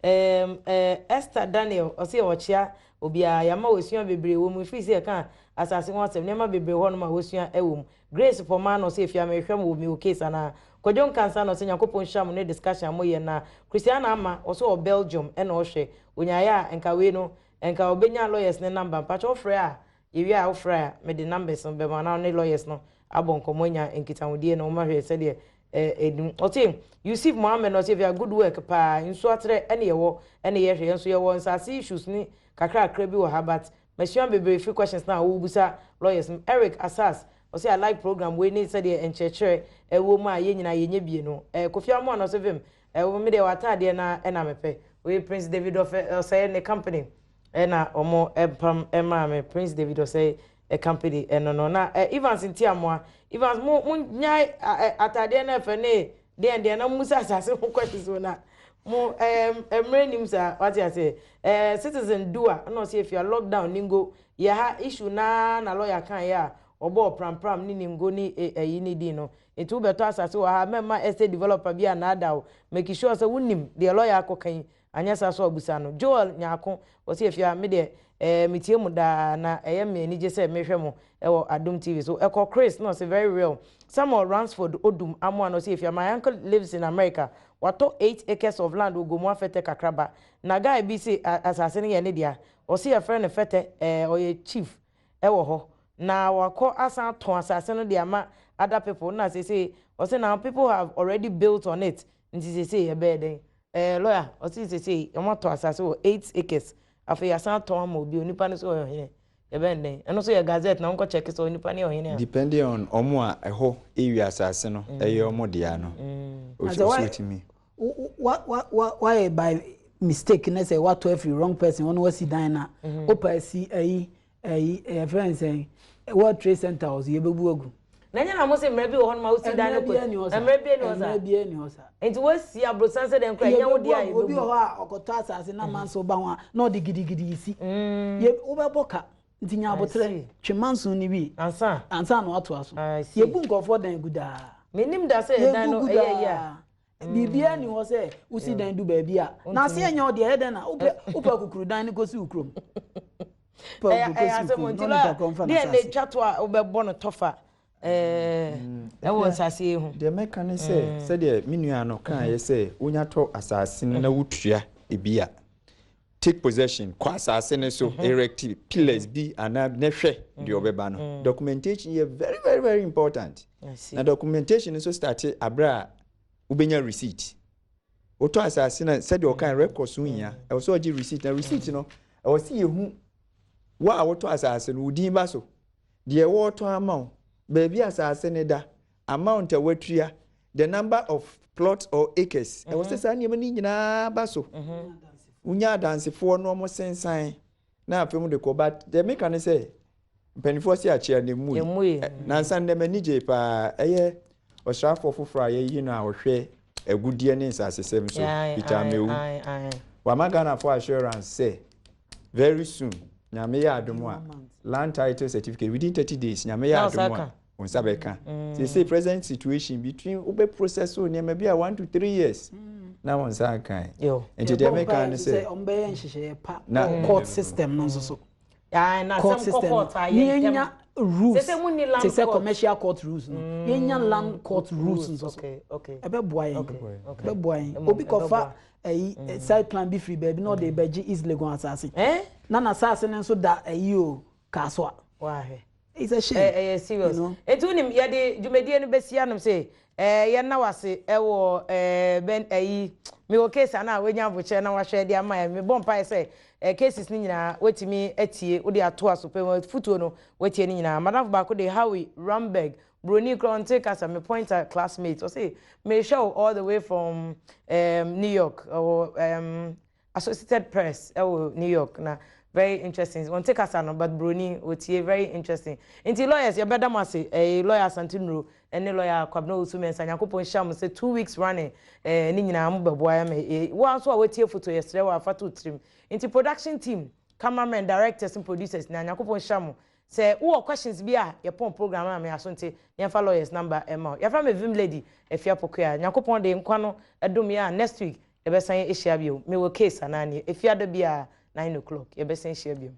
ayi. Esther Daniel ɔsi ɔkyea obiara yamma osua bebree wɔ mu efiri sɛ ɛka asase ho asɛm nneɛma bebree hɔ nom a wosua ɛwɔ mu. Grace Pɔmaa na ɔsɛ efia mehwɛ mo wɔ mi wɔ case anaa. Kwadwo Nkansah na ɔsɛ Nyankopɔn nhyira mo ne discussion a moyɛ na Christiana Ama ɔsɛ ɔwɔ Belgium ɛna ɔhwɛ Onyaeɛ a nka wei no nka ɔbɛnya lawyers no number mpakyɛ wofrɛ a yɛwie a wofrɛ a mede numbers no bɛma na ɔne lawyers no abɔ nkɔmmɔ anya nkitahodie na wɔahwɛ sɛdeɛ ɛdu ɔse Yusuf Mohammed na ɔsɛ efia good work paa nsuo atrɛ ɛne yɛwɔ ɛne yɛhwɛ yɛn nso yɛwɔ nsase issues ne kakrakra bi wɔ ha but Masua bebree firi questions no a wobisa lawyers no. Eric Asas ɔse I like program wei ne sɛdeɛ nkyerɛkyerɛ ɛwɔ mu a yɛn nyinaa yɛnyɛ bie no. Eh, Kofi Amoah na ɔse vim eh, me deɛ w'ataadeɛ no ara ɛna mepɛ. Wei Prince David Ɔfɛ Ɔsɛe ne company ɛna ɔmo ɛpam ɛmaa me Prince David Ɔsɛe company ɛno no. Na eh, Evans Ntiamoa, Evans mo mo nyae ataadeɛ no ɛfɛ ne Deɛn deɛn na mo asase ho questions wɔ na mo ɛɛ mmerɛ nim saa wate aseɛ ɛɛ citizen dua ɛna ɔsi efia lockdown ningo yɛ ha issue naa na lawyer kan yɛ a ɔbɔɔ prampram ne ningo ne ɛyi ne din no nti wobɛtɔ asase wɔ ha mɛma estate developer bi a naada wo make sure sɛ wonim deɛ lawyer akɔka yi Anyɛ saa so a bisa no. Joel Nyarko, ɔse Afia, me deɛ eh, metie mo daa na ɛyɛ me anigye sɛ mehwɛ mo wɔ Adom TV so. Ɛkɔ Chris na ɔse very real. Samuel Ransford Odum Amoah na ɔse Afia, my uncle lives in America, watɔ 8 acres of land wɔ Gomoa Fɛtɛ Kakraba. Na guy bi se asase no yɛ ne dea. Ɔse yɛfrɛ no Fɛtɛ eh, ɔyɛ chief wɔ hɔ. Na wakɔ asan atɔn asase no de ama other people na seesei ɔse now people have already built on it nti seesei ɛbɛyɛ dɛn? Ɛɛ lawyer ɔse seesei wɔn atɔ asase wɔ 8 acres afei yɛasan atɔn ama obi onipa no so ɔyɛ ɔhene yɛbɛn dɛn? Ɛno nso yɛ gazette na wɔnkɔ check sɛ onipa no yɛ ɔhene a. Depending on wɔn a ɛhɔ area asase no ɛyɛ wɔn dea no ɔsɛ ɔtumi. Wayɛ by mistake ne sɛ watɔ afiri wrong person ɔno wasi dan na wopa asi ayi Ɛyi yɛfrɛ no sɛn World Trade Center hɔ so yɛbɛbu agu. Na ɛnyɛ na mo se mmerɛ bi wɔ hɔ nom a wosi dan no kɔ mmerɛ bi ani hɔ saa mmerɛ bi ani hɔ saa. Nti woasi aborosan sɛ dɛn koraa ɛnyɛ wo deɛ a yɛbɛbu. Obi wɔ hɔ a ɔkɔtɔ asase na manso ba ho a na ɔde gidigidi si. Yɛ wobɛbɔ ka nti nya aboterɛ twe manso no wie ansa ansa na watoa so. Yɛbu nkurɔfoɔ dan gu daa. Menim da sɛ dan no ɛyɛ yie a. Biribiara nni hɔ sɛ wosi dan du baabi a na ase ɛnyɛ wo deɛ ɛyɛ dɛn na wopɛ wopɛ akukuru dan no kɔsi wo kurom. Pɛ akukuru kɔsi wo kurom na onipa korɔ mfa n'asase. Deɛ na etwa to a wobɛbɔ no tɔfa ɛwɔ nsase yi ho. Deɛ mɛka ne sɛ sɛdeɛ me nua no kaeɛ sɛ wonya tɔ asase no na wotua ebi a take possession kɔ asase no so erect pillars bi anaa na hwɛ deɛ ɔbɛba no documentation yɛ very very very important na documentation nso start abere a wobɛnya receipt wotɔ asase na sɛdeɛ ɔkan records ho hia ɛwɔ sɛ ɔgye receipt na receipt no ɛwɔ sɛ yɛhu wo a wotɔ asase no wo din ba so deɛ wɔretɔn ama wo baabi asase no da amount a watua the number of plots or acres ɛwɔ sɛ saa nneɛma no nyinaa ba so wonya adansefoɔ no wɔn sensan na afei mu de kɔ but deɛ meka ne sɛ mpanimfoɔ se akyea na emu yi nansa nnɛ m'ani gye paa ɛyɛ ɔsrafoɔ foforɔ a yɛyi no a ɔhwɛ agudeɛ ne nsasesɛm so Peter Amewu wama Ghanafoɔ assurance sɛ very soon nyame yɛ adom a land title certificate within 30 days nyame yɛ adom a wo nsa bɛka seesei present situation between wobɛ process wo nneɛma bi a 1 to 3 years na wo nsa aka nti deɛ meka ne sɛ ɔmbɛyɛ nhyehyɛeɛ pa na court system no nso so na court system no yɛnya rules te sɛ commercial court rules no yɛnya land court rules nso so ɛbɛboa yɛn ɛbɛboa yɛn obi kɔfa ɛyi side plan bi firi baabi na ɔde bɛgye East Legon asase na n'asase no nso da ɛyi o Kasoa. It's a shame. Ɛyɛ serious. Enti wonim yɛde dwumadie no bɛsi anom sɛ ɛɛ yɛnna wase ɛwɔ ɛɛ bɛn ɛyi mewɔ case ana a wanya abokyerɛ na wahwɛ de ama yɛn. Mebɔ mpaeɛ sɛ. Eh, cases no nyinaa woatumi atie, wode ato aso pɛ mu, afutuo no woatie ne nyinaa. Madamfo baako de Howie Ramberg, broni koraa ɔnte kasa, me pointer classmate, ɔse mehwɛ wo all the way from um, New York, ɔwɔ um, Associated Press ɛwɔ New York na very interesting. Ɔnte kasa no but broni otie very interesting. Nti lawyers yɛbɛda mo ase, eh, lawyer Asante Nuro ɛne lawyer Kwabena Owusu Mensah, Nyankopɔn nhyira mo sɛ 2 weeks running ne nyinaa mo bɛboa yɛ ma wo nso a woatie foto yɛsrɛ wo afa to tirim. Nti production team, cameramen, directors and producers na Nyankopɔn nhyira mo. Sɛ wowɔ questions bi a yɛpɔn program a me aso nti yɛmfa lawyers number ɛma wo. Yɛfrɛ me Vim Lady Afia Pokuaa. Nyankopɔn de nkwa no ɛdom yɛ a next week yɛbɛsan ahyia bio. Mewɔ case anaa neɛ efiada bi a 9 o'clock yɛbɛsan ahyia bio.